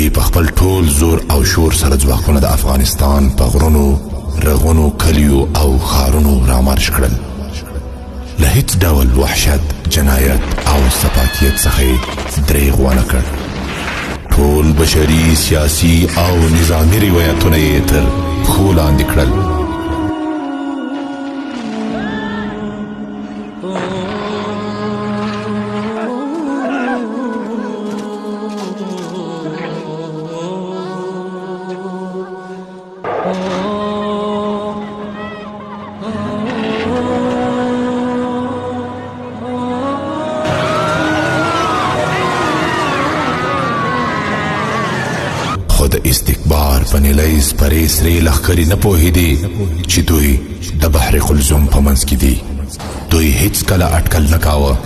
دوی په خپل ټول زور او شور سره ځواکونه د افغانستان په غرونو، رغونو، کلیو او ښارونو رامارش کړل. له هیڅ ډول وحشت، جنایت او سفاکیت څخه یې درېغ ونه کړ. ټول بشري، سیاسي او نظامي روایتونه یې تر پښو لاندې کړل. خو د استکبار په نیلۍ سپرې سرې لښکرې نه پوهېدې چې دوی د بحر قلزم په منځ کې دي. دوی هیڅکله اټکل نه کاوه.